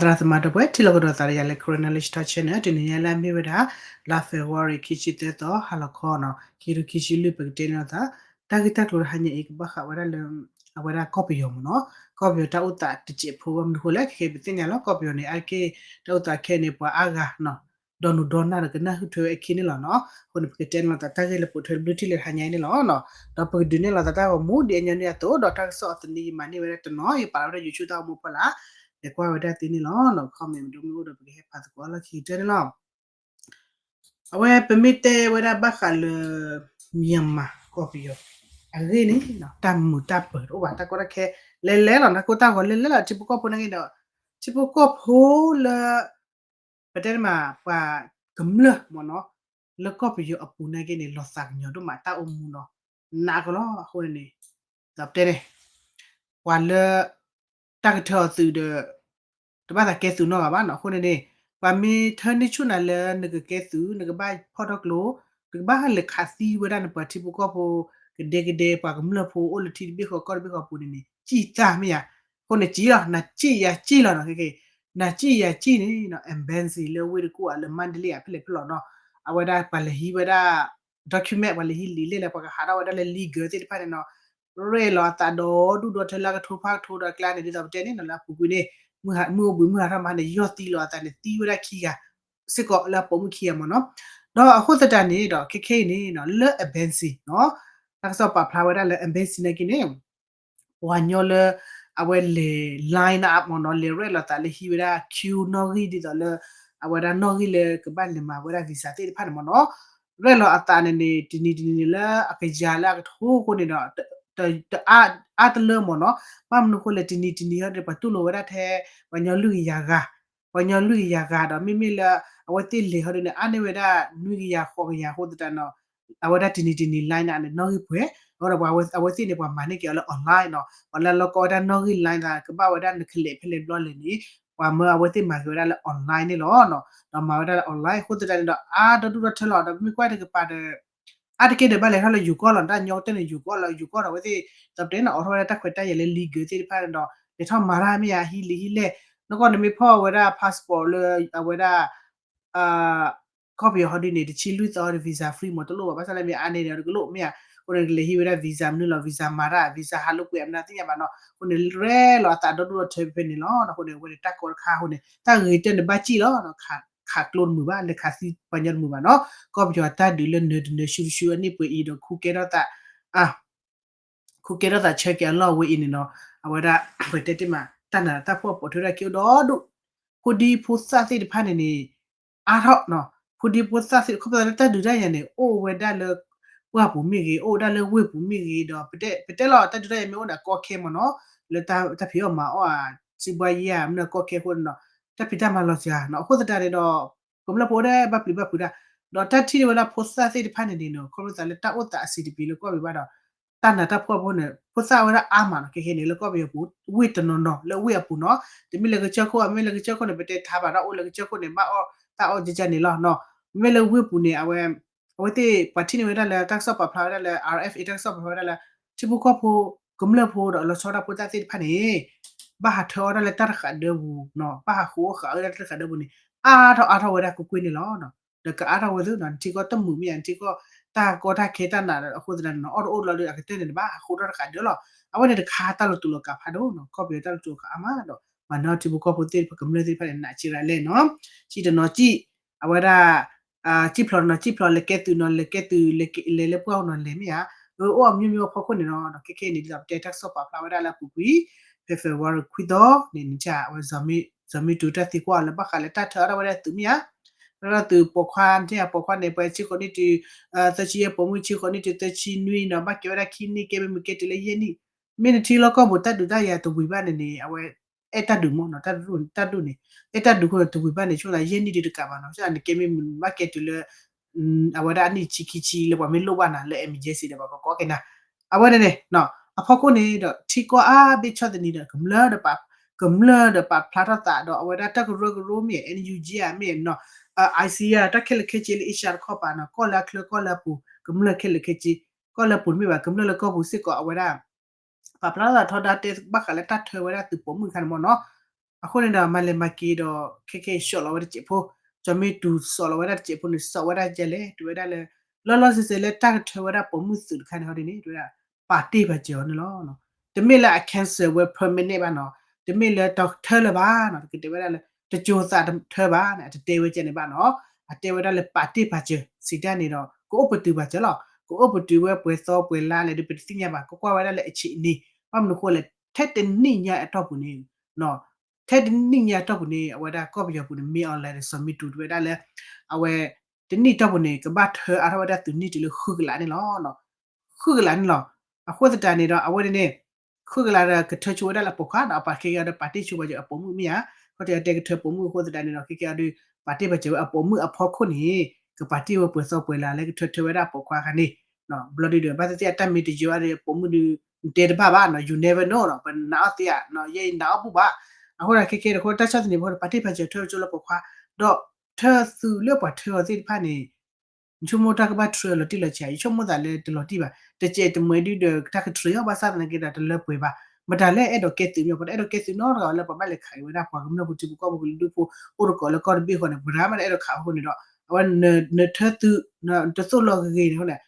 သရၣ်သမါဒီပုၢ်ဝဲၢ် ထံၣ်လိာ်ကဒီးသးဒီးယၤလၢ Karen Knowledge Talk Channel တနံၤညါလၢအမ့ၢ်ဝဲဒၣ် လါ February ခံဆံသၢသီ ဟါလီၤခီနီၤ ခံကထိခံဆံလွံၢ် ပကတဲန့ၢ်လိာ်သး တၢ်ဂ့ၢ်တၢ်ကျိၤတဟါညါအံၤ ကဘၣ်ဃးဝဲဒၣ်လၢ အဝဲဒၣ်ကီၢ်ပယီၤမ့ၢ်နီၤ ကီၢ်ပယီၤတၢ်အိၣ်သးတစဲးဖိ ဘၣ်မနုၤဃိလဲၣ် ခဲခဲပသ့ၣ်ညါလီၤ ကီၢ်ပယီၤန့ၣ် အါတက့ၢ် တၢ်အိၣ်သးခဲအံၤန့ၣ် ပှၤအါဂၤနီၤ ဒီးနုာ်ဒီနၢ်ဒီးကနၢ်ဟူထွဲဝဲအခံန့ၣ်လီၤနီၤ အဃိန့ၣ် ပကတဲန့ၢ်လိာ်သးတၢ်ဂ့ၢ်လၢပိာ်ထွဲတဘျုးထံၣ်လၢတဟါညါအံၤန့ၣ်လီၤနီၤ ဒီးပကဒုးနဲၣ်လိာ်သးတၢ်ဂီၤမူ ဒ်အညီနုၢ်အသိး ဒီးတၢ်ကစီၣ်အသနံယမၤန့ၢ်ဝဲဒၣ်တနီၤ ယပာ်လီၤဝဲဒၣ် YouTube တၢ်အိၣ်မူဖီလာ် လဲၤကွၢ်ဝဲဒၣ်သ့န့ၣ်လီၤနီၤ comment မ့ၢ်ဒိမ့ၢ်အိၣ်ဒီး ပကဟဲဖးသကိးအလီၢ်ခံကတၢၢ်န့ၣ်လီၤ အဝဲပမ့ၢ်တဲဝဲဒၣ်ဘၣ်ဃးလၢ Myanmar ကီၢ်ပယီၤ အဂ့ၢ်န့ၣ် တၢ်မုာ်တၢ်ပၢၤတအိၣ်ဘၣ် တၢ်ကီတၢ်ခဲလဲၤလဲၤလီၤ တၢ်ကိၢ်တၢ်ဂီၤလဲၤလဲၤလီၤ ထံဖိကီၢ်ဖိန့ၣ်က့ၤဒီး ထံဖိကီၢ်ဖိလၢ ပတဲန့ၣ်မး ပှၤကမျၢၢ်မ့ၢ်နီၤ လၢကီၢ်ပယီၤအပူၤန့ၣ်က့ၤန့ၣ် လီၤသးကညီၤဒိၣ်မး တၢ်အိၣ်မူနီၤ နးကလီၤ အဃိန့ၣ်န့ၣ် ဒီးပတဲန့ၣ် ပှၤလၢ တၢ်ကထၢအီၤသုးဒီး တဘၣ်သးကဲသုးနီတဂၤဘၣ်နီၤ အဃိန့ၣ်န့ၣ် ပှၤမ့ၢ်ထၢန့ၢ်ဆူၣ်နၤလၢနကကဲသုး နကဘၣ်ဖီၣ်ထီၣ်ကျိ နကဘၣ်ဟးလဲၤခးသံဝဲဒၣ်နပှၤထံဖိကီၢ်ဖိ ကဒဲကဒဲ ပှၤကမျၢၢ်ဖိအိၣ်လၢထံတဘ့ၣ်ဃီကီၢ်တဘ့ၣ်ဃီပူၤန့ၣ်န့ၣ် စံၣ်သၣ်မ့ၢ်ဧါ အဃိန့ၣ်စံၣ်လီၤ နစံၣ်ယၤစံၣ်လီၤနီၤ ခဲခဲ နစံၣ်ယၤစံၣ်န့ၣ်နီၤ embassy လၢဝ့ၢ်တကူၣ်ဧါ လၢမါဒလ့ဧါ ဖဲလဲၣ်ဖဲလဲၣ်နီၤ အဝဲဒၣ်ပှၤလဲၤဟံးဝဲဒၣ် document ပှၤလဲၤဟံးလံာ်လဲၣ်လၢပှၤကဟးထီၣ်ဝဲဒၣ်လၢ legal သ့ၣ်တဖၣ်န့ၣ်နီၤ ရဲၣ်လီၤအသးဒီဒူၣ်ဒီထၢလၢကထိဖးကထိဒီးကျါန့ၣ် ဒ်သိးပတဲန့ၣ်နီၤ လၢအပူၤကွံာ်န့ၣ် မုၢ်ဟးမုၢ်အိၣ်ဘှံးမုၢ်ဟးထီၣ်မဟါန့ၣ် ယီၢ်သံလီၤအသးန့ၣ် သံဝဲဒၣ်ခံဂၤ စ့ၢ်ကီးလၢအပိာ်မုၣ်ခံဂၤမ့ၢ်နီၤ ဒီးအဃိသတးန့ၣ်ဒီး ခဲခဲအံၤန့ၣ်နီၤ လၢ embassy နီၤ တၢ်ကစီၣ်ပာ်ဖျါဝဲဒၣ်လၢ embassy နာ်က့န့ၣ် ပှၤကညီလၢ အဝဲလဲၤ line up မ့ၢ်နီၤ လဲၤရဲၣ်လီၤသးလၢဟံးဝဲဒၣ် queue နီၣ်ဂံၢ်ဒ်သိးလၢ အဝဲဒၣ်နီၣ်ဂံၢ်လၢကဘၣ်လဲၤမၤဝဲဒၣ် visa သ့ၣ်တဖၣ်န့ၣ်မ့ၢ်နီၤ ရဲၣ်လီၤအသးန့ၣ်န့ၣ် တနံၤတနံၤန့ၣ်လၢအကယၤလၢအကထိအဃိန့ၣ်ဒီး တအါတလၢမ့ၢ်နီၤ ဘၣ်မနုၤအဃိလဲၣ် တနံၤတနံၤဟီန့ၣ် ပှၤတူၢ်လိာ်ဝဲဒၣ်ထဲ ပှၤကညီလွံၢ်ကယၤဂၤ ပှၤကညီလွံၢ်ကယၤဂၤဒီး မ့မ့ၢ်လၢ အဝဲသ့ၣ်လဲၤဟီဒ်န့ၣ် အါန့ၢ်ဝဲဒၣ် နွံကယၤဃိးကယၤအဃိသတးဒီး အဝဲဒၣ်တနံၤတနံၤ line န့ၣ် နီၣ်ဂံၢ်ပှဲၤ အဃိဒီး အဝဲသ့ၣ်န့ၣ် ပှၤမၤန့ၢ်က့ၤအီၤလၢ online နီၤ ပှၤလၢလီၢ်ကီဝဲဒၣ်နီၣ်ဂံၢ် line သး ကဘၣ်ဝဲဒၣ်နကလဲၤဖဲလဲၣ်ဘျီလဲၣ်န့ၣ် ပှၤမၢအဝဲသ့ၣ်မၤက့ၤဝဲဒၣ်လၢ online န့ၣ်လီၤ. ဒီးမၤဝဲဒၣ်လၢ online အဃိသတးန့ၣ်ဒီး အါဒီဒူၣ်ဒီထၢလီၤ ဒီးပမ့ၢ်ကွၢ်တကပၤဒီး အါတက့ၢ်ဒီးဘၣ်လဲၤထီၣ်လၢယိၤကီၢ်လီၤ တၢ်ညီကတၢၢ်န့ၣ် ယိၤကီၢ်လီၤ ယိၤကီၢ်ဒီးအဝဲသ့ၣ် ဒီးပတဲန့ၣ် အိးထီၣ်ဝဲဒၣ်တၢ်ခွဲးတၢ်ယာ်လၢ legal သ့ၣ်တဖၣ်န့ၣ်ဒီး လဲၤထီၣ်မၤတၢ်မ့ၢ်ဧါ ဟံးလံာ်ဟံးလဲၢ် နကီၢ်န့ၣ်မ့ၢ်ဖီၣ်ဝဲဒၣ် passport လၢအဝဲဒၣ် ကီၢ်ပယီၤဟီဒ်န့ၣ် တဆံလွံၢ်သီဒီး visa free မ့ၢ်တလိၣ်ဘၣ် ဘၣ်ဆၣ်သနာ်က့ မ့ၢ်အါန့ၢ်ဒီးတကလိၣ်မ့ၢ်ဧါ အဃိန့ၣ် ကလဲၤဟံးဝဲဒၣ် visa မနုၤလီၤ visa မၤတၢ် visa ဟးလိာ်ကွဲမနုၤသ့ၣ်ညါဘၣ်နီၤ အဃိန့ၣ် ရဲၣ်လီၤအသးဒီဒူၣ်ဒီထၢဖဲန့ၣ်လီၤ. အဃိန့ၣ် အဝဲန့ၣ်တၢ်ကီတခါအဃိန့ၣ် တၢ်ဂ့ၤကတၢၢ်န့ၣ်ဘၣ်စံၣ်လီၤ ခးကျိတမုာ်ဘၣ် လဲၤခးသံပှၤကညီတမုာ်ဘၣ်နီၤ ကီၢ်ပယီၤတၢ်ဒုးလၢနၢၤတနၢၤ ရှုတရှုအနံၣ်ပှဲၤအံၤဒီး ခူကဲထီၣ်သး ခူကဲထီၣ်သးဆၢက့ၤအလီၢ်ဝဲအံၤန့ၣ်နီၤ အဝဲဒၣ် ပတဲတ့ၢ်မး တၢ်နးတၢ်ဖှီၣ်ပိာ်ထွဲထီၣ်က့ၤအိၣ်ဒီဒူၣ် ဖိဒံဖိသၣ်သ့ၣ်တဖၣ်န့ၣ်န့ၣ် အါထီၣ်နီၤ ဖိဒံဖိသၣ်သ့ၣ် ခီဖျိလၢတၢ်ဒုးတၢ်ယၤန့ၣ် အိၣ်ဝဲဒၣ်လၢ ပှၢ်ပူၤမ့ၢ်ဂ့ၤ အိၣ်ဝဲဒၣ်လၢဝ့ၢ်ပူၤမ့ၢ်ဂ့ၤဒီး ပတဲလီၤ တၢ်ဒုးတၢ်ယၤမ့ၢ်အိၣ်န့ၣ် ကီခဲမ့ၢ်နီၤ လၢတၢ်ဖံးအီၣ်မၤအီၣ်ဧါ စံးဘှါယဲၢ်ဧါ မ့ၢ်ကီခဲအဃိန့ၣ်ဒီး တၢ်ဖံးတၢ်မၤလီၤစှၤနီၤ အဃိသတးန့ၣ်ဒီး ကမျၢၢ်ဖိအိၣ်ဒၣ်ဘၣ်ပျံၤဘၣ်ဖုးတၢ် ဒီးတၢ်ထံၣ်န့ၢ်ဝဲဒၣ်ဖိသၣ်သ့ၣ်တဖၣ်န့ၣ်န့ၣ်နီၤ ခီဖျိသးလၢတၢ်အိၣ်သးအဆံးတပျံၤလၢကီၢ်ပယီၤဘၣ်ဒီး တၢ်နးတၢ်ဖှီၣ်ဖိန့ၣ် ဖိသၣ်ဝဲဒၣ်အါမးနီၤ ခဲခဲန့ၣ် လၢကီၢ်ပယီၤပူၤ ဝ့ၢ်တနီၤနီၤ လၢဝ့ၢ်အပူၤနီၤ တမ့ၢ်လၢကစၢၢ်ခိၣ် မ့ၢ်လၢကစၢၢ်ခိၣ် မ့ၢ်လၢကစၢၢ်ခိၣ်န့ၣ် ပတဲထါဘၣ်ဒီးအိၣ်လၢကစၢၢ်ခိၣ်န့ၣ် ဘၣ်အီၣ်တၢ်အီၣ်ကကန့ၣ်လီၤနီၤ မ့မ့ၢ်လၢဝ့ၢ်ပူၤန့ၣ် အဝဲ အဝဲသ့ၣ်ပှၤထံၣ်န့ၢ်ဝဲဒၣ်လၢတၢ်ကစီၣ်ပာ်ဖျါဝဲဒၣ်လၢ RFA တၢ်ကစီၣ်ပာ်ဖျါဝဲဒၣ်လၢ ထံဖိကီၢ်ဖိ ကမျၢၢ်ဖိဒီးလီၤဆီဒၣ်ဖိသၣ်သ့ၣ်တဖၣ်န့ၣ် ဘၣ်ဟးထၢအီၣ်ဒၣ်လၢတၢ်တဃာ်ဒၢပူၤနီၤ ဘၣ်ဟးဃုအီၣ်ဃာ်အီၣ်ဒၣ်တၢ်တဃာ်ဒၢပူၤန့ၣ် အါထီၣ်အါထီၣ်ဝဲဒၣ်ကွ့ၢ်ကွ့ၢ်န့ၣ်လီၤ. ဒီးကအါထီၣ်ဝဲသ့ၣ်နီၤ နထံကီၢ်တမုာ်မ့ၢ်ဧါ နထံကီၢ်တၢ်ကီတၢ်ခဲတၢ်နးဒီးအဃိသတးန့ၣ်နီၤ အီၣ်တအိၣ်လီၤဒီးအကတၢၢ်န့ၣ် နဘၣ်ဟးဃုထီၣ်တဃာ်ဒၢလီၤ. အဝဲန့ၣ်တခါတၢ်လီၤတူာ်လီၤကာ်ဖးဒိၣ်နီၤ ကီၢ်ပယီၤတၢ်လီၤတူာ်လီၤကာ်အါမးဒီး မၤနီၣ်ထံဖိကီၢ်ဖိသ့ၣ်တဖၣ်ကမျၢၢ်သ့ၣ်တဖၣ်န့ၣ် နးစံးရၤလဲၣ်နီၤ စံၣ်တနီၤစံၣ် အဝဲဒၣ် စံၣ်ဖျိးတနီၤစံၣ်ဖျိး လဲၤကဲသုးနီၤ လဲၤကဲသုး လဲၤလၢပှၢ်အီၤနီၤ လဲၤမ့ၢ်ဧါ အအိၣ်အမျိုးမျိုးအဖီခိၣ်န့ၣ်နီၤ ခဲခဲအံၤန့ၣ် ဒ်သိးပတဲတၢ်ကစီၣ်ပာ်ဖျါဝဲဒၣ်လၢအပူၤကွံာ် ဖဲ February ခွံသီန့ၣ် နထံၣ်ဝဲ ဇီၤမ့ၢ်တူၤတၢ်သံကွၢ်လၢဘၣ်ဃးလၢတၢ်ထၢအီၣ်ဒၣ်ဝဲဒၣ်သုးမ့ၢ်ဧါ တၢ်ထၢသုးပိာ်ခွါ နထံၣ်ပိာ်ခွါန့ၣ် ပှၤဆံဃိးနံၣ်တုၤ သၢဆံယဲၢ် ပိာ်မုၣ်ဆံဃိးနံၣ်တုၤသၢဆံနွံနီၤ ဘၣ်ကဲဝဲဒၣ်ခံနံၣ် ကဲမ့ၢ်မုၢ်ကဲတုၤလၢယဲၢ်နံၣ် မ့ၢ်နထံလီၢ်ကီၢ်ပူၤတၢ်ဒုးတၢ်ယၤတဝံၤဘၣ်န့ၣ်န့ၣ် အဝဲ အဲၣ်တၢ်ဒုးမ့ၢ်နီၤ တၢ်ဒုးန့ၣ် အဲၣ်တၢ်ဒုးအဃိန့ၣ် တဝံၤဘၣ်န့ၣ် ဆိသးယဲၢ်နံၣ်ဒုးတကးဘၣ်နီၤ ဆိသးနကဲမ့ၢ်မုၢ်ဘၣ်ကဲတုၤလၢ အဝဲဒၣ်အနံၣ်ဆံခံဆံလၢပှၤမ့ၢ်လိၣ်ဘၣ်နၤလၢ emergency ဒီးပှၤကကိးက့ၤနၤ အဝဲန့ၣ်န့ၣ် အဖီခိၣ်န့ၣ်ဒီး ထံကီၢ်အါဘ့ၣ်ဆီၣ်သနံးဒီး ကမျၢၢ်ဒီးပာ် ကမျၢၢ်ဒီးပာ်ဖျါထီၣ်သးဒီး အဝဲဒၣ်တၢ်ကရၢကရိမ့ၢ် NUG ဧါ မ့ၢ်နီၤ IC ဧါ တၢ်ခဲလၢာ်ခဲဆ့လၢ Asia တခီပၤနီၤ ကီၢ်လၢအချၢကီၢ်လၢအပူၤ ကမျၢၢ်ခဲလၢာ်ခဲဆ့ ကီၢ်လၢအပူၤတမ့ၢ်ဘၣ် ကမျၢၢ်လၢကီၢ်ပူၤစ့ၢ်ကီး အဝဲဒၣ် ပာ်ဖျါထီၣ်သးထီဒါတဲဘၣ်ဃးလၢတၢ်ထၢဝဲဒၣ်သုးပိာ်မုၣ်အခါန့ၣ်မ့ၢ်နီၤ အဃိန့ၣ်ဒီး မၤလဲၤမၤက့ၤဒီး ခဲကဲအံၤ စိာ်လီၤဝဲတစဲးဖိ, ကၠီၤမ့ၢ်တူၤစိာ်လီၤဝဲဒၣ်တစဲးဖိန့ၣ် စိာ်ဝဲဒၣ်ဒ်လဲၣ် တဲဝဲဒၣ်လၢ လီၤလီၤဆဲးဆဲးလၢတၢ်ကထၢဝဲဒၣ်ပိာ်မုၣ်သုးတခါန့ၣ် ဟီဒ်န့ၣ် တဲဝဲဒၣ် ပာ်တ့ၢ်ပာ်စၢၤအီၤန့ၣ်လီၤ. တမ့ၢ်လၢအ cancel ဝဲ permanent ဘၣ်နီၤ, တမ့ၢ်လၢတထၢလၢၤဘၣ်နီၤ, ကတဲဝဲဒၣ်လၢ တကၠိၤသးတထၢဘၣ်န့ၣ် အတတဲဝဲကဲန့ၣ်ဘၣ်နီၤ, အတဲဝဲဒၣ်လၢပာ်တ့ၢ်ပာ်စၢၤ စံးတၢ်န့ၣ်ဒီး ကအိၣ်ပတုာ်ပာ်စၢၤလီၤ, ကအိၣ်ပတုာ်ဝဲပှဲၤသီပှဲၤလါလဲၣ်ဒီး ပတသ့ၣ်ညါဘၣ်, ကကွၢ်ဝဲဒၣ်လၢအဆံးအနံၤ, ဘၣ်မနုၤအဃိလဲၣ် ထဲတနံၣ်ညါအတီၢ်ပူၤန့ၣ် ထဲတနံၣ်ညါအတီၢ်ပူၤန့ၣ် အဝဲဒၣ်ကီၢ်ပယီၤပူၤန့ၣ် မ့ၢ် online ဒီး စီၤမ့ၢ်တူၤ တဲဝဲဒၣ်လၢ အဝဲ တနံၣ်တီၢ်ပူၤန့ၣ် ကဘၣ်ထၢအါထီၣ်ဝဲဒၣ်သုးနံၣ်တုၤလၢဃုကလးန့ၣ်လီၤ. ဃုကလးန့ၣ်လီၤ. အဃိသတးန့ၣ်ဒီး အဝဲန့ၣ်န့ၣ် ဃုကလးဒီးကထၢဆိဝဲဒၣ်လၢအပိာ်ခွါဒီး အပာ်ခဲကဲအီၤဒီးပာ်တ့ၢ်ဆိပာ်စၢၤအပိာ်မုၣ်မ့ၢ်ဧါ, ခီတဲအီၤတဲကထၢပိာ်မုၣ်အဃိသတးန့ၣ်ဒီး ခဲကဲအီၤဒီး ပာ်တ့ၢ်ပာ်စၢၤဝဲအပိာ်မုၣ်အဖီခိၣ်န့ၣ် ကပာ်တ့ၢ်ဝဲပှဲၤသီပှဲၤလါလၢကထၢထၢဝဲဒၣ်အပိာ်ခွါအခါန့ၣ် ဘျီဒုဒီး ဘၣ်သ့ၣ်သ့ၣ်အတၢ်မ့ၢ်တယၢၤအါဒီး ပိာ်မုၣ်ဒု နတဲတဘၣ်ဘၣ်နီၤ, you never know နီၤ, ပနာ်အီၤသ့ဧါ, ယဲအံၤနာ်အီၤပူၤဘၣ်. အဃိဒီးခဲကဲတခီ တၢ်ဆီၣ်သနံးဖိဒီး ပာ်တ့ၢ်ပာ်စၢၤထၢကၠိလၢပိာ်ခွါ, ဒီးထၢသုးလၢပှၤထၢအီၤသ့ၣ်တဖၣ်န့ၣ် ယဆိကမိၣ်တၢ်ကဘၣ်ထၢလီၤတံၢ်လီၤဆဲး, ယဆိကမိၣ်သးလၢတလီၤတံၢ်ဘၣ်, တကဲးတမှဲးဒုဒီး တၢ်ကထၢအီၤဘၣ်ဆၣ်သနာ်က့ဒီး တလၢပှဲၤဘၣ်. မတၤလၢအဲၣ်ဒိးကဲသုးမ့ၢ် ပှၤတအဲၣ်ဒိးကဲသုးနီတဂၤလၢပှၤဘၣ်လဲၤခးက့ၤဝဲဒၣ်ပှၤကမျၢၢ်ဖိထံဖိကီၢ်ဖိကလုာ်ဒူၣ်ဖိ အိၣ်တကိးလၢကီၢ်တဘ့ၣ်ဃီန့ၣ် ပှၤတဂၤမးတအဲၣ်ဒိးခးအဃိန့ၣ်ဒီး အဝဲနထၢသုး တသိၣ်လီၤဂ့ၤဂ့ၤန့ၣ်အဃိန့ၣ်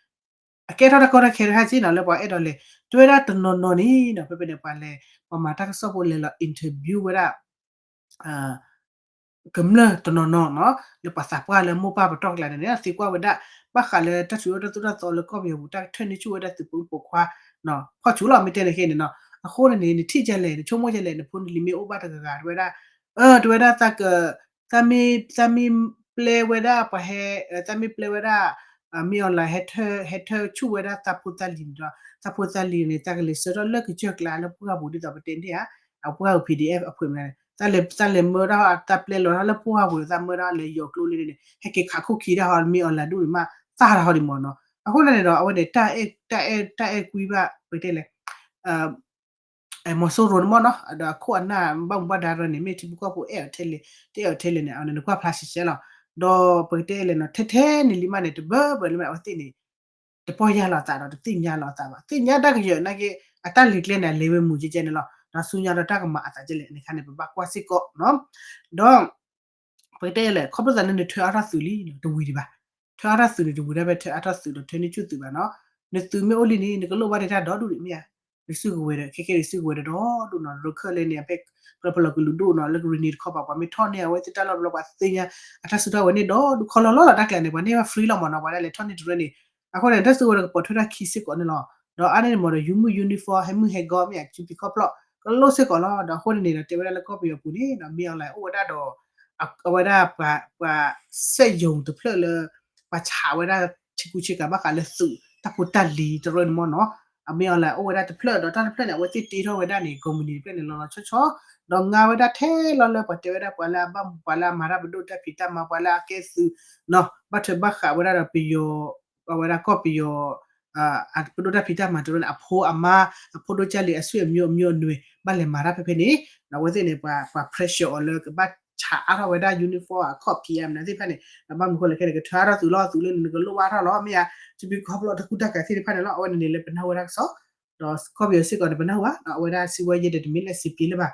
အကဲထီၣ်တၢ်ကီတၢ်ခဲတခါက့နီၤ လၢပှၤအဲၣ်ဒိးလဲၤ တဲဝဲဒၣ်တနီၤနီၤန့ၣ်နီၤ ဖဲဖဲန့ၣ် ပှၤလဲၤ ပှၤမၤတၢ်ကစီၣ်ဖိလဲၤလီၤ interview ဝဲဒၣ် ကမျၢၢ်တနီၤနီၤနီၤ လၢပှၤသးပှၢ်လၢမိၢ်ပၢ်ပတီၢ်ကျါန့ၣ်န့ၣ် သံကွၢ်ဝဲဒၣ် ဘၣ်ဃးလၢတၢ်ထုးထီၣ်တၢ်သိၣ်တၢ်သီလၢကီၢ်ပယီၤပူၤ တၢ်ကထၢနုာ်ဆူၣ်ဝဲဒၣ်သုးပိာ်မုၣ်ပိာ်ခွါ ဖီၣ်ဆူၣ်လီၤ မ့ၢ်တဲန့ၣ်ခဲန့ၣ်နီၤ အဃိန့ၣ်န့ၣ် နထံၣ်ဒ်လဲၣ် နဆိကမိၣ်ဒ်လဲၣ် နဖိနလံၤမ့ၢ်အိၣ်ဘၣ်တဂၤဂၤ တဲဝဲဒၣ် တဲဝဲဒၣ် သးမ့ၢ်ပျဲဝဲဒၣ်ပှၤဟဲ သးမ့ၢ်ပျဲဝဲဒၣ် မ့ၢ် online ဟဲထၢဆူၣ်ဝဲဒၣ်သးဖိသးလံၤန့ၣ်ဒီး သးဖိသးလံၤန့ၣ် သးကလဲၤဆှၢထီၣ်လၢကစၢၢ်ကျါလၢပှၢ်ပူၤဒ်သိးပတဲန့ၣ်ဧါ အပှၢ်ပူၤ PDF အဖှဲးမနုၤန့ၣ် သးလဲၤမၢဒၣ် သးပျဲလီၤတၢ်လၢပှၢ်ပူၤဒီး သးမၢဒၣ်လဲၤယီၤကျိလံန့ၣ် ဟဲက့ၤခးခိၣ်ခံတၢ်ဟီ မ့ၢ် online ဒူၣ်န့ၣ်မး သၣ်တၢ်ဟီဒံးမ့ၢ်နီၤ အဃိန့ၣ်ဒီး အဝဲန့ၣ် တၢ်အဲၣ်ကွံဘၣ် ပတဲလဲၣ် မီၤစိရိၤန့ၣ်မ့ၢ်နီၤ ဒီးအခိၣ်အနၢ်ဘၣ်မူဘၣ်ဒါရၢန့ၣ် မ့ၢ်ထံဖိကီၢ်ဖိအဲၣ်အီၤထဲလဲၣ် တအဲၣ်အီၤထဲလဲၣ်န့ၣ် အဝဲန့ၣ်နကွၢ်ဖျါရှဲရှဲလီၤ. ဒီးပကတဲလဲၣ်နီၤ ထဲထဲန့ၣ်လံမးန့ၣ် တဘၢဘၢလံမး အဝဲသ့ၣ်န့ၣ် တပီၢ်ယၢ်လီၤအသးဒီး တသ့ၣ်ညါလီၤအသးဘၣ် သ့ၣ်ညါတၢ်ကယၢၤနာ်က့ အတၢ်လဲၤကျဲန့ၣ် အလဲၤဝဲမုာ်ကဲကဲန့ၣ်လီၤ. ဒီးဆူညါဒီးတၢ်ကမၤအသးကဲလဲၣ်န့ၣ်ခါန့ၣ် ပဘၣ်ကွၢ်စ့ၢ်ကီးနီၤ ဒီး ပကတဲလဲၣ် ခီဖျိသးလၢနထၢအါထီၣ်သုးလံ တဝံၤဒံးဘၣ်. ထၢအါထီၣ်သုးန့ၣ် တဝံၤဒၣ်ဖဲထၢအါထီၣ်သုးဒီးထၢနုာ်ဆူၣ်သုးဘၣ်နီၤ. နသုးမ့ၢ်အိၣ်လံန့ၣ် နကလိၣ်ဘၣ်ဒၣ်တၢ်ဒီဒူၣ်ဒံးမ့ၢ်ဧါ. နစုကဝဲၤဒီး ခဲကဲနစုကဝဲၤဒီးဒီဒူၣ်နီၤ ရခၢၣ်လဲၣ်န့ၣ် ဖဲ ဖျၢၣ်ဖျၢၣ်ကလုာ်ဒိၣ်နီၤ လၢကရံၣ်နံၤတခီပၤ ပှၤမ့ၢ်ထီၣ်န့ၢ်အဝဲသ့ၣ်တၢ်လီၢ်တဘျီ ပှၤသ့ၣ်ညါ အတၢ်စုတၢ်ဝဲၤန့ၣ်ဒီဒူၣ် ခီလီၤလီၤလီၤတၢ်ကျဲန့ၣ် ပှၤန့ၢ်ဘၣ် free လီၤမ့ၢ်နီၤ ပှၤဒၣ်လဲၤထီၣ်န့ၢ်တရၢန့ၣ် အဃိန့ၣ် တၢ်စုကဝဲၤဒီးကပိာ်ထွဲတၢ်ခံစ့ၢ်ကီးန့ၣ်လီၤ. ဒီးအါန့ၢ်န့ၣ်မ့ၢ်ဒီး ယူမုၣ် uniform ဟဲမုၢ်ဟဲဂီၤမ့ၢ်ဧါ စူးပံခီဖျိ ကလိၣ်စ့ၢ်ကီးလီၤ. ဒီးအဃိန့ၣ်န့ၣ်ဒီး တဲဝဲဒၣ်လၢကီၢ်ပယီၤပူၤန့ၣ်ဒီး မ့ၢ် online အိၣ်ဝဲဒၣ်ဒီး အဝဲဒၣ်ပှၤ စက်ရုံ တဖျၢၣ်လၢ ပှၤဆးဝဲဒၣ်ထံကူဆ့ကၤဘၣ်ဃးလၢသုး တၢ်ဖိတၢ်လံၤတရၢန့ၣ်မ့ၢ်နီၤ အမ့ၢ် online အိၣ်ဝဲဒၣ်တဖျၢၣ် ဒီးတၢ်တဖျၢၣ်န့ၣ် အဝဲသ့ၣ်တ့ထီၣ်ဝဲဒၣ်န့ၣ် ကုမ္ပဏီ တဖျၢၣ်န့ၣ် လီၤလီၤဆီဆီ ဒီးငါဝဲဒၣ်ထဲလီၤလၢပှၤတဲဝဲဒၣ်ပှၤလၢအဘၣ်မူ ပှၤလၢအမၤတၢ်ပဒိၣ်တၢ်ဖံးတၢ်မၤ ပှၤလၢအကဲသုးနီၤ ဘၣ်ထွဲဘၣ်ဃးဝဲဒၣ်ဒီးပယီၤ အဝဲဒၣ်ကီၢ်ပယီၤ ပဒိၣ်တၢ်ဖံးတၢ်မၤတရၢန့ၣ် အဖိအမါ အဖိဒိၣ်ကၢ်လံၤ အဆွေမျိုး အမျိုးအနွယ် ဘၣ်လဲၤမၤတၢ်ဖဲဖဲန့ၣ် ဒီးအဝဲသ့ၣ်န့ၣ် ပှၤ ပှၤ pressure အီၤလၢကဘၣ်ဆးအါထီၣ်ဝဲဒၣ် uniform အခီၣ်ဖံးအမနုၤသ့ၣ်တဖၣ်န့ၣ် ဒီးဘၣ်မနုၤဃိလဲၣ်ခဲန့ၣ် ကထၢအါထီၣ်သုးလီၤ သုးလၢနကလိၣ်ဘၣ်ထီၣ်လီၤ မ့ၢ်ဧါ စူးပံခီဖျိတၢ်ကူတၢ်ကၤသ့ၣ်တဖၣ်န့ၣ်လီၤ အဝဲန့ၣ်န့ၣ်လၢပနၢ်ဟူဝဲဒၣ်ကစီၣ် ဒီးကီၢ်ပယီၤစ့ၢ်ကီးန့ၣ် ပနၢ်ဟူဘၣ် အဝဲဒၣ်စံးဝဲယဲဒီးတမ့ၢ်လၢစံးပံလၢၤဘၣ်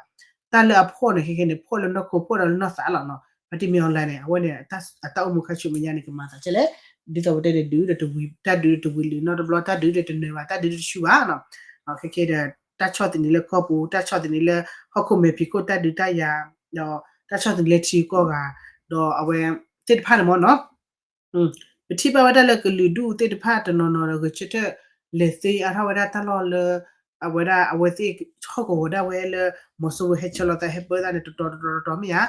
တၢ်လၢအဖှီၣ်န့ၣ် ခဲခဲန့ၣ် ဖှီၣ်လၢနီၢ်ခိ ဖှီၣ်ဒီးလၢနီၢ်သးလီၤနီၤ ဖါတံၢ်မ့ၢ် online န့ၣ် အဝဲန့ၣ် အတၢ်အိၣ်မူခါဆူမဲာ်ညါန့ၣ် ကမၤသးကဲလဲၣ် ဒ်သိးပတဲန့ၣ် ဒုးဒီးတဝံၤ တၢ်ဒုးဒီးတဝံၤလံာ်နီတဘျီ တၢ်ဒုးဒီးတနၢၤဘၣ် တၢ်ဒုးဒီးတဆူၣ်ဘၣ်နီၤ ခဲခဲဒီး တၢ်ဆီၣ်သနံးလၢကီၢ်ပူၤ တၢ်ဆီၣ်သနံးလၢ ဟီၣ်ခိၣ်မဲာ်ဖံးခိၣ် တၢ်ဒုးတၢ်ယၤ ဒီးတၢ်ဆီၣ်သနံးလၢထံကီၢ်ဂၤ ဒီးအဝဲသ့ၣ်တဖၣ်န့ၣ်မ့ၢ်နီၤ ပထံၣ်ဘၣ်ဝဲဒၣ်လၢကလုာ်ဒူၣ်သ့ၣ်တဖၣ်တနီၤနီၤဒီး ဂဲၤဆၢထၢၣ် လဲၤသ့အါထီၣ်ဝဲဒၣ်တၢ်လီၢ်လၢ အဝဲဒၣ်အဝဲသ့ၣ်ဟီၣ်ကဝီၤဒၣ်ဝဲလၢ မီၤစိရိၤဟဲဆၢလီၤသးဟဲပၢသးန့ၣ် တတီၤတတီၤတတီၤမ့ၢ်ဧါ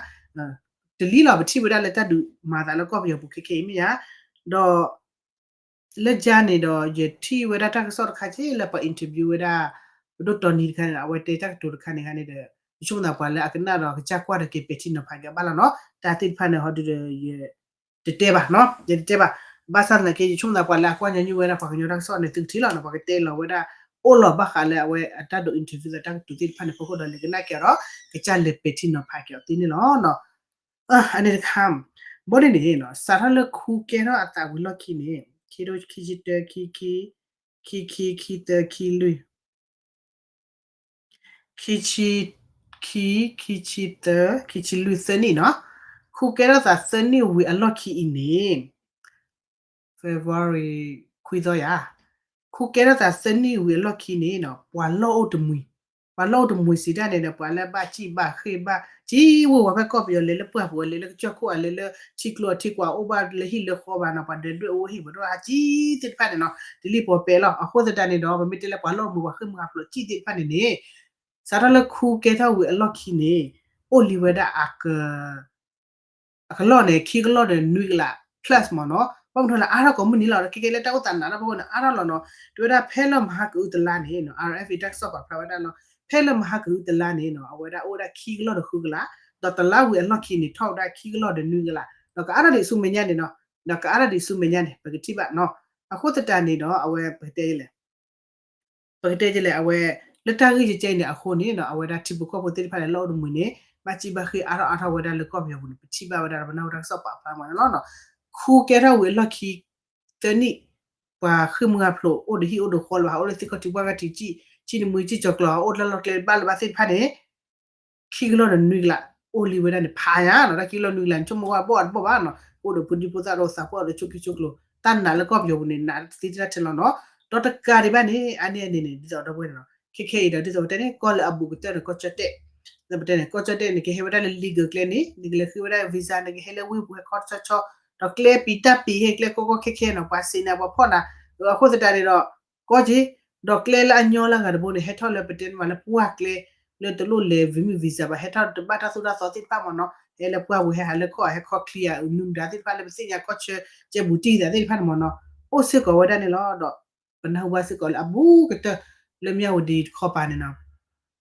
တလံၤလီၤ ပထံၣ်ဝဲဒၣ်လၢတၢ်ဒုးမၤသးလၢကီၢ်ပယီၤပူၤခဲခဲအံၤမ့ၢ်ဧါ ဒီး လၢကၠါန့ၣ်ဒီး ယထံၣ်ဝဲဒၣ်တၢ်ကစီၣ်တခါက့လၢပှၤ interview ဝဲဒၣ် ပဒိၣ်တီနံၤတခါန့ၣ် အဝဲတဲတၢ်ကတိၤတခါန့ၣ်ခါန့ၣ်ဒီး ယဆိကမိၣ်သးပှၤလၢအကနၣ်ဒီးကစၢ်ကွၢ်ဒီးက့ၤပဲာ်ထံနီၤဖးက့ၤအဘၣ်လီၤနီၤ တၢ်သ့ၣ်တဖၣ်န့ၣ် ဟီဒုဒီး ယတတဲဘၣ်နီၤ ယတတဲဘၣ် ဘၣ်ဆၣ်သနာ်က့ ယဆိကမိၣ်သးပှၤလၢအကွၢ်ညီနုၢ်ဝဲဒၣ်ပှၤကညီတၢ်ကစီၣ်န့ၣ် သုကထံၣ်လီၤနီၤ ပှၤကတဲလီၤဝဲဒၣ် အိၣ်လီၤဘၣ်ဃးလၢအဝဲအတၢ်ဒိး interview သးတၢ်ကတိၤသ့ၣ်တဖၣ်န့ၣ် ဖီခိၣ်ဒီးလဲၤကနၣ်က့ၤအီၤဒီး ကစၢ်လဲၤပဲာ်ထံနီၤဖးက့ၤအီၤသ့န့ၣ်လီၤနီၤ အန့ၣ်တခါ ဘီဒ်န့ၣ်နီၤ စးထီၣ်လၢခူကဲထီၣ်အသးဝံၤလီၢ်ခံန့ၣ် ခံဒိၣ်ခံဆံတၢ ခံ ခံ ခံ ခံ ခံသၢ ခံလွံၢ် ခံဆံ ခံ, ခံဆံသၢ, ခံဆံလွံၢ်သၢနံၣ်နီၤ, ခူကဲထီၣ်သးသၢနံၣ်ဝံၤအလီၢ်ခံအံၤန့ၣ် February ခွံသီယၤ, ခူကဲထီၣ်သးသၢနံၣ်ဝံၤအလီၢ်ခံန့ၣ်နီၤ ပှၤလီၢ်အိၣ်တမှံၤ, ပှၤလီၢ်အိၣ်တမှံၤစံးတၢ်န့ၣ်ဒီး ပှၤလၢဘၣ်စံၣ်ဘၣ်ဃ့ၢ်ဘၣ် စံးဝ့ၤဝီၤဖဲကီၢ်ပယီၤ လဲၤလၢပှၢ်ပူၤ လဲၤလၢကစၢၢ်ခိၣ် လဲၤလၢထံကျိထံကွၢ် အိၣ်ဘၣ်လၢဟံၣ်လၢဃီဘၣ်နီၤ ပှၤဒၢးဒွဲၣ်အူဟံၣ် ပှၤဒိၣ်ဟးစံၣ်သ့ၣ်တဖၣ်န့ၣ်နီၤ တလံၣ်ပီၤပဲာ်လီၤ. အဃိသတးန့ၣ်ဒီး ပမ့ၢ်တဲလၢပှၤလီၢ်အိၣ်တမှံၤ ပှၤဃ့ၢ်မှံဟးဖျိးစံၣ်သ့ၣ်တဖၣ်န့ၣ်န့ၣ် စးထီၣ်လၢခူကဲထီၣ်ဝံၤအလီၢ်ခံန့ၣ် အိၣ်လံဝဲဒၣ်အက အကလီၢ်န့ၣ် ခံကလီၢ်ဒီးနွံကလး plus မ့ၢ်နီၤ, ဘၣ်မနုၤလၢအါထီၣ်ကိးမုၢ်နံၤလီၤ ခဲခဲလၢတၢ်အိၣ်သးနးတၢ်ဖိန့ၣ် အါထီၣ်လီၤနီၤ, တဲဝဲဒၣ်ဖဲလၢမဟါကအုတလါန့ၣ်နီၤ R F A တၢ်ကစီၣ်ပာ်ဖျါဝဲဒၣ်လီၤ, ဖဲလၢမဟါကအုတလါန့ၣ်နီၤ အဝဲဒၣ်အိၣ်ဝဲဒၣ်ခံကလီၢ်ဒီးဃုကလး, ဒီးတလါဝံၤအလီၢ်ခံန့ၣ် ထီၣ်ဝဲဒၣ်ခံကလီၢ်ဒီးနွံကလး, ဒီးကအါထီၣ်ဒံးဆူမဲာ်ညါန့ၣ်နီၤ, ဒီးကအါထီၣ်ဒံးဆူမဲာ်ညါန့ၣ် ပကထံၣ်ဘၣ်နီၤ, အဃိသတးန့ၣ်ဒီး အဝဲပကတဲလဲၣ် ပကတဲလဲၣ် အဝဲ လၢတၢ်ဂ့ၢ်ကဲကဲအံၤန့ၣ်အဃိန့ၣ်နီၤ အဝဲဒၣ်ထံဖိကီၢ်ဖိသ့ၣ်တဖၣ်န့ၣ် လီၢ်အိၣ်တမှံၤန့ၣ် ဘၣ်စံၣ်ဘၣ်ဃ့ၢ်အါထီၣ်အါထီၣ်ဝဲဒၣ်လၢကီၢ်ပယီၤပူၤန့ၣ် ပထံၣ်ဘၣ်ဝဲဒၣ်ဒီးပနၢ်ဟူတၢ်ကစီၣ်ပာ်ဖျါမ့ၢ်နီၤ, ခူကဲထီၣ်ဝံၤအလီၢ်ခံ သၢနံၣ် ပှၤဃ့ၢ်မှံဟးဖျိးအိၣ်ဒီးဟံၣ်အိၣ်ဒီးဃီလၢၤဘၣ် အိၣ်လၢသ့ၣ်ခီၣ်ထံးပှၢ်ကီၢ်ထံး စံၣ်နမှံစံၣ်ကၠီၤကျီၤ အိၣ်လၢလီၢ်ကျဲဘၣ်လၢၤဘၣ်သ့ၣ်တဖၣ်န့ၣ် ခံကလီၢ်ဒီးနွံကလး အိၣ်လံဝဲဒၣ်န့ၣ် ဖးညါနီၤ တၢ်ခံကလီၢ်နွံကလးန့ၣ် ဆိကမိၣ်ဝဲဘီၣ်တဘီၣ်ဘၣ်နီၤ အိၣ်ဒီးဖိဒံဖိသၣ်ဒီးသးပှၢ်ဒီးဆိးက့ဆိးကျိၤ တၢ်နာ်လၢကီၢ်ပယီၤပူၤန့ၣ် နာ်သ့တၢ်ထဲလီၤနီၤ, ဒီးတကးဒံးဘၣ်န့ၣ် အါန့ၢ်အန့ၣ်န့ၣ် ဒ်သိးဒီပုၢ်ဝဲၢ်န့ၣ်နီၤ ခဲခဲအံၤဒီး ဒ်သိးပတဲန့ၣ် ကီၢ်လၢအဘူးကတၢၢ်န့ၣ် ကီၢ်ကၠီၣ်တဲၣ် ပတဲန့ၣ် ကီၢ်ကၠီၣ်တဲၣ်န့ၣ် ကဟဲဝဲဒၣ်လၢ legal ကျဲန့ၣ် နကလဲၤဃ့ဝဲဒၣ် visa နကဟဲလၢဝ့ၢ်ပူၤဟဲခီတဆီဆီ ဒီးကျဲပံၤတၢ်ပံၤဟဲကျဲကီကီခဲခဲနီၤ ပှၤစံးနၤပှၤဖီၣ်နၤ အဃိသတးန့ၣ်ဒီး ကီၢ်က့ ဒီးကျဲလၢအညီလၢအဂၤတဘိန့ၣ် ဟဲထီၣ်လၢပတဲန့ၣ်မးလၢပှၢ်ကျဲ လၢတလိၣ်လဲၤ visa ဘၣ် ဟဲထီၣ်တဘၣ်တၢ်သိၣ်တၢ်သီသ့ၣ်တဖၣ်မ့ၢ်နီၤ ဟဲလၢပှၢ်ပူၤဟဲဟးလၢခီၣ် ဟဲခီချံယၤ နုၢ်မတၤသ့ၣ်တဖၣ်လၢပသ့ၣ်ညါကီၢ်ဆၢ ကဲဘူးတံၢ်သးသ့ၣ်တဖၣ်န့ၣ်မ့ၢ်နီၤ အိၣ်စ့ၢ်ကီးဝဲဒၣ်န့ၣ်လီၤ. ဒီးပနၢ်ဟူဘၣ်စ့ၢ်ကီးလၢအဘူးကတၢၢ် လၢမၠၣ်ဝတံၤတခီပၤန့ၣ်နီၤ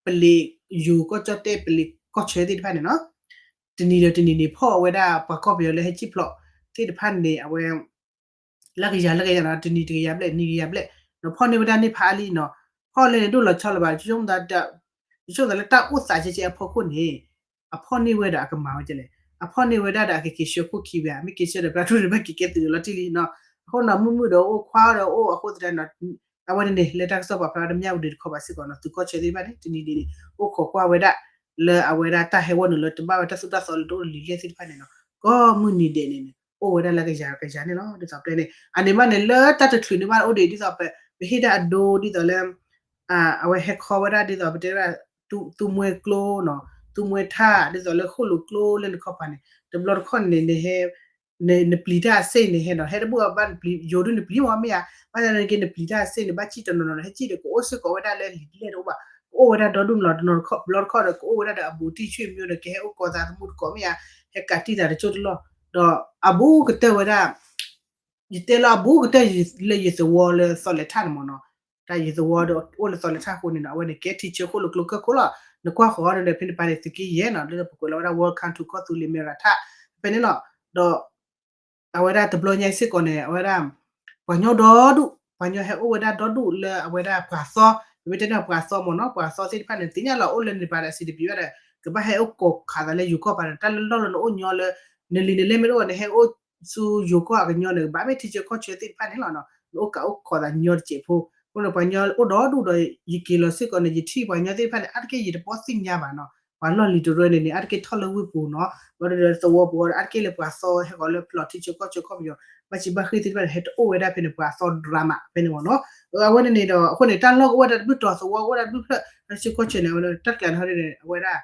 ပလံၤယိၤကီၢ်ကၠီၣ်တဲၣ် ပလံၤကီၢ်ဆၢသ့ၣ်တဖၣ်န့ၣ်နီၤ တနံၤဒီးတနံၤန့ၣ် ဖီၣ်ဝဲဒၣ်ပှၤကီၢ်ပယီၤလၢဟဲစံၣ်ဖျိးသ့ၣ်တဖၣ်န့ၣ် အဝဲ လၢကယၤလၢကယၤနီၤ တနံၤတကယၤဘျဲၣ် နံၤကယၤဘျဲၣ် ဒီးဖီၣ်န့ၢ်ဝဲဒၣ်န့ၣ်ဖးအါလံနီၤ ဖီၣ်လၢန့ၣ်ဒိၣ်လီၤဆီလၢၤဘၣ် ယဆိကမိၣ်သးလၢတၢ်အိၣ်သးကဲကဲအဖီခိၣ်န့ၣ် အဖီၣ်န့ၢ်ဝဲဒီးအကမၤဝဲကဲလဲၣ် အဖီၣ်န့ၢ်ဝဲဒၣ်ဒီးအကက့ၤဆှၢခိၣ်ခံဝဲ မ့ၢ်က့ၤဆှၢဒီးပျၢ်ထူၣ်န့ၣ် ဘၣ်က့ၤကဲသုးလီၤတံၢ်လံနီၤ အဃိနီၤ မုၢ်မုၢ်ဒီးအိၣ်ခွါဒီးအိၣ်အဃိသတးနီၤ အဝဲန့ၣ်န့ၣ် လၢတၢ်ကစီၣ်ပာ်ဖျါဝဲဒၣ်မၠၣ်ဝတံၤတခီပၤစ့ၢ်ကီးနီၤ သုးကီၢ်ဆၢသ့ၣ်တဖၣ်န့ၣ် တနံၤန့ၣ်န့ၣ် အိၣ်ခိးကွၢ်ဝဲဒၣ် လၢအဝဲဒၣ်တၢ်ဟဲဝဲနုာ်လၢတဘၣ်ဝဲတၢ်သိၣ်တၢ်သီလၢတအိၣ်လံလဲၣ်သ့ၣ်တဖၣ်န့ၣ်နီၤ ကိးမုၢ်နံၤဒဲးန့ၣ်န့ၣ် အိၣ်ဝဲဒၣ်လၢကယၤကယၤန့ၣ်လီၤ ဒ်သိးပတဲန့ၣ် အန့ၣ်မးန့ၣ် လၢတၢ်တချုးန့ၣ်ဘၣ်အိၣ်ဒံး ဒ်သိးပ ပဟ့ၣ်ဒၣ်အဒိ ဒ်သိးလၢ အဝဲဟဲခီဝဲဒၣ်ဒ်သိးပတဲဝဲဒၣ် သူမွဲကျိနီၤ သူမွဲထၣ် ဒ်သိးလၢဃိၣ်လိာ်ကျိလၢနခီပၤန့ၣ် တဘျီတခီၣ်န့ၣ်န့ၣ် နပျံၤတၢ်အစ့ၣ်န့ၣ်ဟဲနီၤ ဟဲတဘူၣ်ဘၣ်နပျံၤ ယိၤဒုးနပျံၤမ့ၢ်မ့ၢ်ဧါ ဘၣ်ဆၣ်န့ၣ်က့နပျံၤတၢ်အစ့ၣ်န့ၣ် ဘၣ်စံၣ်တနီၤနီၤ ဟဲစံၣ်ဒီးကအိၣ်စ့ၢ်ကီးဝဲဒၣ်လၢလံာ်လဲၢ်တအိၣ်ဘၣ် ကအိၣ်ဝဲဒၣ်ဒီဒူၣ်နီၤ တဘျီတခီၣ်ဒီးကအိၣ်ဝဲဒၣ်ဒီးအဘူးတံၢ်ဆွေမျိုးဒီး ကဟဲအိၣ်ကိးသးသမူတကိးမ့ၢ်ဧါ ဟဲကးတံၢ်သးတကၠိတလီၢ် ဒီးအဘူးကတၢၢ်ဝဲဒၣ် ယတဲလၢအဘူးကတၢၢ်လၢယသဝီလၢသီလဲၤထၣ်န့ၣ်မ့ၢ်နီၤ တၢ်ယသဝီဒီးအိၣ်လၢသီလဲၤထၣ်အဃိန့ၣ်နီၤ အဝဲန့ၣ်ကဲထံဆၢခိၣ်လိာ်ကျိကၢၢ်ခိၣ်လီၤ နကွၢ်ဃီၤဒီးဖဲန့ၣ်ပၤန့ၣ် သုးက့ယဲၢ်နီၤ လၢပကွဲးလီၤဝဲဒၣ် Welcome to ကီၢ်သူလ့ၤမဲရၤထၣ် ဖဲန့ၣ်လီၤ ဒီး အဝဲဒၣ်တဘျီညါစ့ၢ်ကီးန့ၣ် အဝဲဒၣ် ပှၤညီဒီဒူၣ် ပှၤညီဟဲအိၣ်ဝဲဒၣ်ဒီဒူၣ်လၢအဝဲဒၣ်ပှၤသီ ပမ့ၢ်တဲန့ၣ်ပှၤသီမ့ၢ်နီၤ ပှၤသီသ့ၣ်တဖၣ်န့ၣ် သ့ၣ်ညါလီၤအိၣ်လၢန့ၣ်ပၤဒီးအဆံးတပျံၤဘၣ်ဒီး ကဘၣ်ဟဲအိၣ်ကိးခးသးလၢယိၤကီၢ်ပၤန့ၣ် တၢ်လၢလီၢ်လၢနအိၣ်ညီလၢ နလံၤနလဲၢ်မ့ၢ်တအိၣ် နဟဲအိၣ်ဆူယိၤကီၢ်အကညီန့ၣ် ကဘၣ်မ့ၢ်ထံဆၢကီၢ်ဆၢသ့ၣ်တဖၣ်န့ၣ်လီၤနီၤ နအိၣ်ကးအိၣ်ခိးသးညီတစဲးဖိ အဃိန့ၣ် ပှၤညီအိၣ်ဒီဒူၣ်ဒီး ယက့ၤလီၤစ့ၢ်ကီးန့ၣ် ယထံၣ်ပှၤညီသ့ၣ်တဖၣ်န့ၣ် အါတက့ၢ်ယတပီၢ်သ့ၣ်ညါဘၣ်နီၤ ပှၤလီၢ်လံၤတရၢန့ၣ်န့ၣ် အါတက့ၢ်ထီၣ်လၢဝ့ၢ်ပူၤနီၤ ဘၣ်ဒီးသဝီပူၤဒီး အါတက့ၢ်လၢပှၤသီဟဲဃီၤလၢဖျိးထံဆၢကီၢ်ဆၢကီၢ်ပယီၤ ဘၣ်စံးဘၣ်ဃ့ၢ်သ့ၣ်တဖၣ်န့ၣ် ဟဲတအိၣ်ဝဲဒၣ်ဖဲန့ၣ် ပှၤသီဒြါမးဖဲန့ၣ်မ့ၢ်နီၤ အဝဲန့ၣ်န့ၣ်ဒီး အဃိန့ၣ် တၢ်လီၢ်ကအိၣ်ဝဲဒၣ်တဘျုးတီၤ သဝီကအိၣ်ဝဲဒၣ်တဘျုးဖျၢၣ် ထံဆၢကီၢ်ဆၢန့ၣ် အဝဲဒၣ်တၢ်ကျးန့ၣ်ဟီဒ်န့ၣ် အဝဲဒၣ်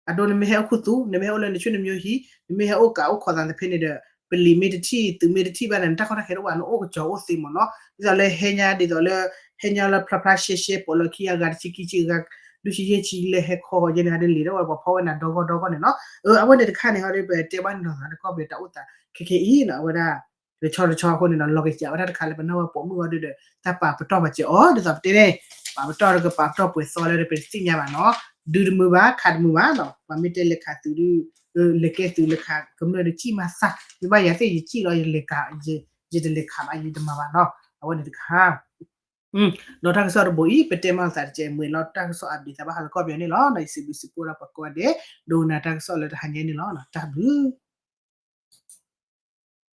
အဒိ နမ့ၢ်ဟဲအိၣ်ခူသူၣ် နမ့ၢ်ဟဲအိၣ်လၢနဆွေနမျိုးဟံၣ် နမ့ၢ်ဟဲအိၣ်ကးအိၣ်ခိးသးသဖဲန့ၣ်ဒီး ပလံၤမ့ၢ်တထံၣ် သုးမ့ၢ်တထံၣ်ဘၣ်န့ၣ် နတၢ်ကီတၢ်ခဲတအိၣ်ဘၣ် နအိၣ်ကစီၤအိၣ်သ့မ့ၢ်နီၤ ဒ်သိးလၢဟဲညါ ဒ်သိးလၢ ဟဲညါလၢဖျါဖျါရှဲရှဲ ပိာ်လီၤခံအဂၤတဆံခံဆံအဂၤ လွံၢ်ဆံယဲၢ်ဆံလၢဟဲခီဂီၤယဲန့ၣ် ဟီဒ်န့ၣ် လံာ်ဒီးဝဲပှၤဖီဝဲနၤဒီဂီၢ်ဒီဂီၢ်န့ၣ်နီၤ အဝဲန့ၣ်တခါန့ၣ် ဟီဒ်ပတဲဘၣ်န့ၣ်လီၤ တကီၢ်ပယီၤတၢ်အိၣ်သးခဲခဲအံၤနီၤ အဝဲဒၣ် တဆီတဆီအဃိန့ၣ်နီၤ လီၤကစၢ်ဝဲဒၣ်တခါလၢပနၢ်ဝဲပိာ်မုၣ်အီၤဒ်ဒီး တၢ်ပာ်ပတီၢ်ပာ်စၢၤအီၤ ဒ်သိးပတဲန့ၣ် ပာ်ပတီၢ်တကပာ်ပတီၢ်ပှဲၤသီလၢပတသ့ၣ်ညါဘၣ်နီၤ ဒုတမုာ်ဘၣ် ခးတမုာ်ဘၣ်နီၤ ပှၤမ့ၢ်တဲလဲၤခးသုးဒု လဲၤကဲသုးလဲၤခးကမျၢၢ်ဒု စံၣ်မးသၣ် မ့ၢ်ဘၣ်ယၤသ့ၣ်ယစံၣ်လီၤ ယလဲၤခး ယတလဲၤခးဘၣ် ယတမၤဘၣ်နီၤ အဝဲန့ၣ်တခါ ဒီးတၢ်ကစီၣ်တဘိအံၤ ပတဲမၤသးတကဲး မ့ၢ်လီၤတၢ်ကစီၣ်အဒ့သးဘၣ်ဃးလၢကီၢ်ပယီၤန့ၣ်လီၤ. ယစံးဘျုးစံးဖှိၣ်ဒီးပှၤကိးဂၤဒဲး ဒိကနၣ်တၢ်ကစီၣ်လၢတဟါညါန့ၣ်လီၤ. တၢ်ဘျုး